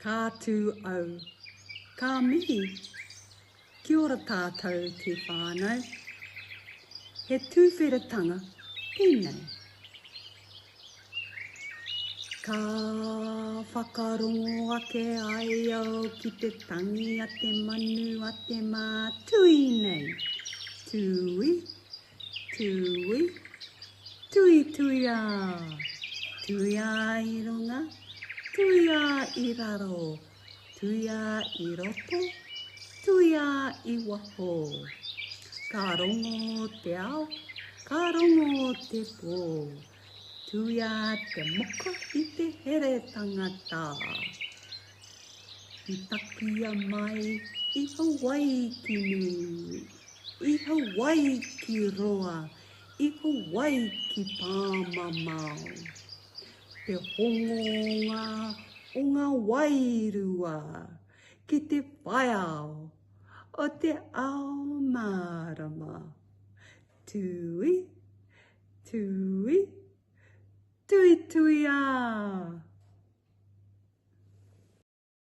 Ka tū au. Ka mihi. Kia ora tātou te whānau. He tūwheratanga tēnei. Ka whakarongo ake ai au ki te tangi a te manu a te mātui nei. Tui, tui, tuituia! Tuia i runga, tuia i raro, tuia i roto, tuia i waho. Ka rongo te ao, ka rongo te pō. Tuia te moka i te here tangata. I takia mai i Hawaiki nui, i Hawaiki roa, i Hawaiki pāmamao. Te hongonga o ngā wairua ki te whaiao o te ao mārama. Tui, Tui, tuituia!